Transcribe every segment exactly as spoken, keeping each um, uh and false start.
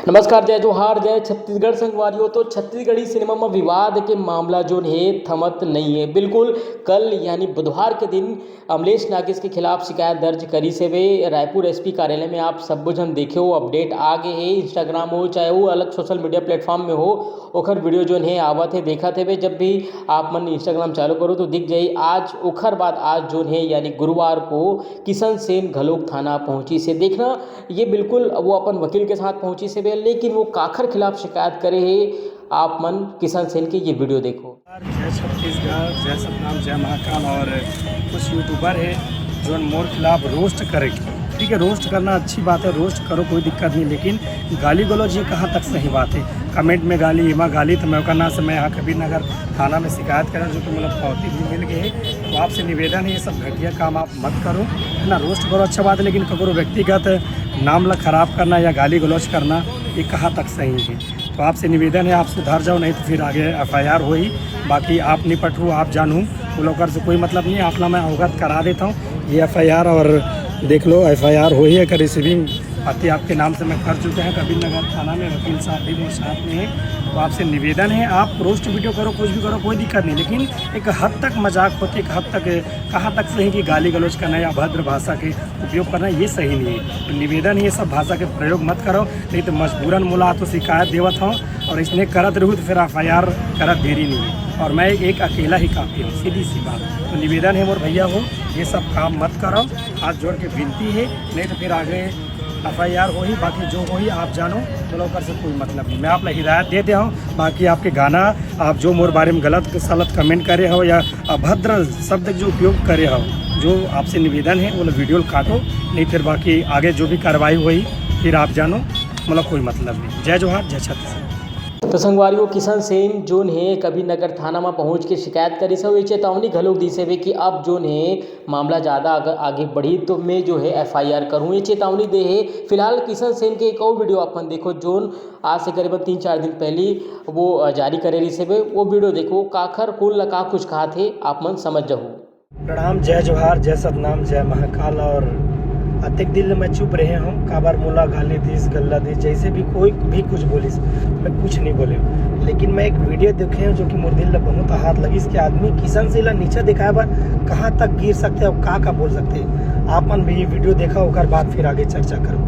नमस्कार, जय जोहार, जय छत्तीसगढ़ संगवारियों। तो छत्तीसगढ़ी सिनेमा में विवाद के मामला जोन हे, थमत नहीं है। बिल्कुल कल यानी बुधवार के दिन अमलेश नागेश के खिलाफ शिकायत दर्ज करिस हेबे रायपुर एसपी कार्यालय में। आप सब्बो झन देखे हो, अपडेट आ गए हे। Instagram हो चाहे वो अलग सोशल मीडिया प्लेटफॉर्म में हो, ओखर वीडियो जोन हे आवत हे, देखत हेबे। जब भी आप मन Instagram चालू करो तो दिख जाई। आज ओखर बाद आज जोन हे यानी गुरुवार को किशन सेन घलोक थाना पहुंचिस हे। देखना, ये बिल्कुल वो अपन वकील के साथ पहुंचिस हेबे, लेकिन वो काखर खिलाफ शिकायत करे हे, आप मन किशन सेन के ये वीडियो देखो। जय छत्तीसगढ़, जय सतनाम, जय महाकाल। और कुछ यूट्यूबर है जो मोर खिलाफ रोस्ट करे, ठीक है, रोस्ट करना अच्छी बात है, रोस्ट करो, कोई दिक्कत नहीं, लेकिन गाली गलौज ये कहाँ तक सही बात है? कमेंट में गाली, एमा गाली, तो मैं ओकर ना से मैं यहाँ कबीर नगर थाना में शिकायत करा, जो कि मतलब पावती भी मिल गई है। तो आपसे निवेदन है, ये सब घटिया काम आप मत करो, है ना। रोस्ट करो, अच्छा बात है, लेकिन ककरो व्यक्तिगत नाम ला खराब करना या गाली गलौज करना, ये कहाँ तक सही है? तो आपसे निवेदन है, आप सुधर जाओ, नहीं तो फिर आगे एफआईआर होई। बाकी आप निपटू, आप जानू, वो लोग से कोई मतलब नहीं है। आप ला मैं अवगत करा देता हूँ, ये एफआईआर और देख लो, एफआईआर होई है, एकर रिसीविंग पाती आपके नाम से मैं कर चुके हैं कबीर नगर थाना में, वकील साहब भी मेरे साथ में है। तो आपसे निवेदन है, आप रोस्ट वीडियो करो, कुछ भी करो, कोई दिक्कत नहीं, लेकिन एक हद तक मजाक होते, एक हद तक कहाँ तक सही कि गाली गलौज करना या अभद्र भाषा के उपयोग करना, ये सही नहीं है। तो निवेदन है, ये सब भाषा के प्रयोग मत करो, नहीं तो मजबूरन मोला तो शिकायत देवत हो, और इसने करत रहू तो फिर एफआईआर करत देरी नहीं है, और मैं एक अकेला ही काफी हूँ, सीधी सी बात। तो निवेदन है मोर भैया हो, ये सब काम मत करो, हाथ जोड़ के विनती है, नहीं तो फिर आगे एफआईआर होही, बाकी जो होही आप जानो, चलो ओकर से कोई मतलब नहीं। मैं आप ला हिदायत दे दे हूँ, बाकी आपके गाना, आप जो मोर बारे में गलत सलत कमेंट करे हो या अभद्र शब्द जो उपयोग करे हो, जो आपसे निवेदन है, वो वीडियो काटो, नहीं फिर बाकी आगे जो भी कार्रवाई होई, फिर आप जानो, मतलब कोई मतलब नहीं। जय जोहार, जय छत्तीसगढ़। तो संगवारी हो, किशन सेन जोन हे कबीर नगर थाना में पहुंच के शिकायत करिस हे, ये चेतावनी घलोक दिस हेबे कि अब जोन हे मामला ज़्यादा आग-, आगे बढ़ी तो मैं जो हे एफआईआर करूँ, ये चेतावनी दे हे। फिलहाल किशन सेन के एक और वीडियो अपन देखो, जोन आज से करीबन तीन चार दिन पहली वो, अ, जारी करे रिहिस हेबे, वो वीडियो देखो, काखर कोन ला का कुछ कहा थे, आप मन समझ जाहू। प्रणाम, जय जोहार, जय सतनाम, जय महाकाल। और अतेक दिन ले मैं चुप रहे हूँ, काबर मोला गाली दिस, गल्ला दिस, जैसे भी कोई भी कुछ बोलिस, मैं कुछ नहीं बोले। लेकिन मैं एक वीडियो देखे हूँ जो कि मोर दिल ला बहुत आहत लगिस कि आदमी किशन सेन ला नीचा दिखाए बर कहाँ तक गिर सकते हैं और का का बोल सकते हैं। आप मन भी ये वीडियो देखा, ओकर बाद फिर आगे चर्चा करो।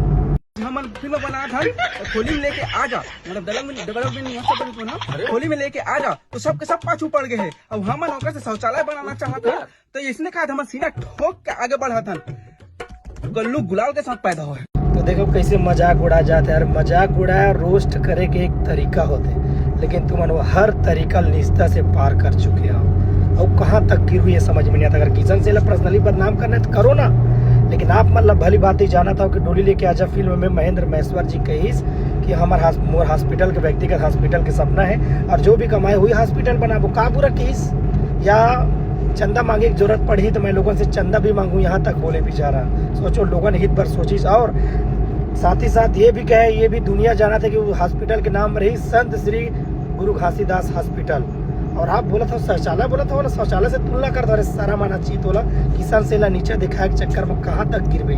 हमन फिल्म बनात हन, खोली में लेके आ जा, मतलब डबल मीनिंग, डबल मीनिंग मत बोलो ना, खोली में लेके आ जा, तो सबके सब पाछू पड़ गए हैं। अब हमन ओकर से शौचालय बनाना चाहत हन, तो इसने कहा हमर सीना ठोक के आगे बढ़त हन, गल्लू गुलाल के साथ पैदा होए। तो देखो कैसे मजाक उड़ा जाता है, और मजाक उड़ाया, रोस्ट करे के एक तरीका होते, लेकिन तुमन वो हर तरीका निष्ठा से पार कर चुके हो। और कहाँ तक गिर हुई है समझ में नहीं आता। अगर किशन सेन ला पर्सनली बदनाम करना है तो करो ना, लेकिन आप मतलब भली बात ही जाना था कि डोली लेके आजा फिल्म में महेंद्र महेश्वर जी कहिस कि हमार हॉस-, मोर हॉस्पिटल के, व्यक्तिगत हॉस्पिटल के सपना है, और जो भी कमाई हुई हॉस्पिटल बनाबो, का बुरा कहिस? या चंदा मांगे की जरूरत पड़ी तो मैं लोगन से चंदा भी मांगू, यहाँ तक बोले बेचारा। सोचो, लोगन हित बर सोचिस। और साथ ही साथ ये भी कहे, ये भी दुनिया जाना था कि वो हॉस्पिटल के नाम रही संत श्री गुरु घासीदास हॉस्पिटल। और आप बोलत हो शौचालय, बोलत हो ना, शौचालय से तुलना करत हो। अरे शर्म आना चाहिए तोला, किशन सेन ला नीचा दिखाए के चक्कर में कहाँ तक गिरबे।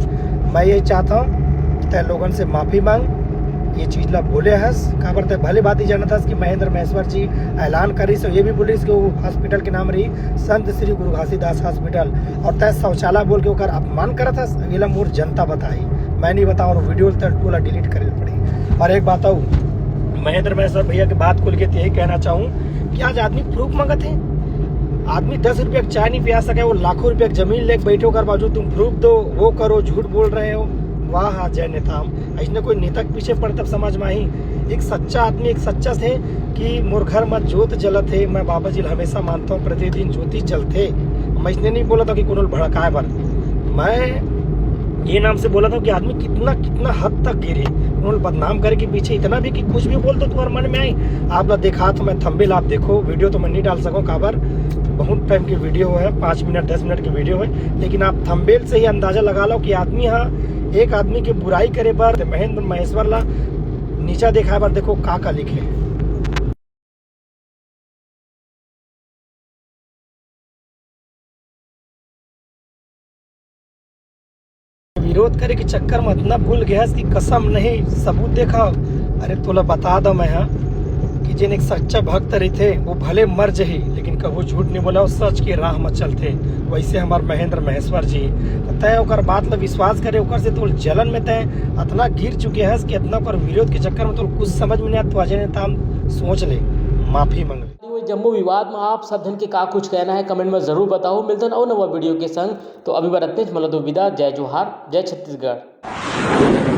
मैं ये चाहता हूँ कि तय लोगन से माफी मांग, ये चीज ला बोले हस, काबर तय भली बात ही जानत हस कि महेंद्र महेश्वर जी ऐलान करिस और ये भी बोलिस कि वो हॉस्पिटल के नाम रही संत श्री गुरु घासीदास हॉस्पिटल, और तय शौचालय बोल के ओकर अपमान करत हस। ये ला मोर जनता बताही, मैं नहीं बताऊँ, और वीडियो तय पूरा डिलीट करे पड़ी। और एक बात और, महेंद्र महेश्वर भैया की बात खोल के यही कहना चाहूँ कि आज आदमी प्रूफ मांगत है। आदमी दस रुपया के चाय नहीं पिया सके, वो लाखों रुपया के जमीन लेके बैठे, ओकर बावजूद तुम प्रूफ दो, वो करो, झूठ बोल रहे हो। वाह, जय नेता। हम ऐसने कोई नेता के पीछे पड़े तब समझ में आई। एक सच्चा आदमी, एक सच्चा थे कि मोर घर में जोत जलत है, मैं बाबा जी ला हमेशा मानता हूँ, प्रतिदिन ज्योति जलते। मैं इसने नहीं बोला था कि कोनो भड़काए बर, मैं ये नाम से बोला था कि आदमी कितना, कितना हद तक गिरे। उन्होंने बदनाम करे के पीछे इतना भी कि कुछ भी बोल दो तुम्हारे मन में आई। आप ला देखा तो मैं थंबनेल, आप देखो, वीडियो तो मैं नहीं डाल सकूँ, काबर बहुत टाइम की वीडियो है, पाँच मिनट, दस मिनट की वीडियो है, लेकिन आप थंबनेल से ही अंदाजा लगा लो कि आदमी, हाँ, एक आदमी की बुराई करे बर महेंद्र महेश्वर ला नीचा दिखाए बर देखो का का लिखे। विरोध करे के चक्कर में इतना भूल गया कि कसम नहीं, सबूत देखा, अरे तोला बता दा मैं हा कि जेन एक सच्चा भक्त रहिथे, वो भले मर जही, लेकिन कभू झूठ नहीं बोला, वो सच के राह म चलथे। वैसे हमार महेंद्र महेश्वर जी, त तय ओकर बात ला विश्वास करे, ओकर से तोर जलन में तय अतना गिर चुके हस कि अतना ओकर विरोध के चक्कर में तोर कुछ समझ में नहीं आत। तो अजय नेताम, सोच ले, माफी मांग ले। वो जम्मो विवाद में आप सब धन के का कुछ कहना है, कमेंट में जरूर बताओ। मिलते हैं और नवा वीडियो के संग, तो अभी बार इतने च, मला दो विदा। जय जोहार, जय छत्तीसगढ़।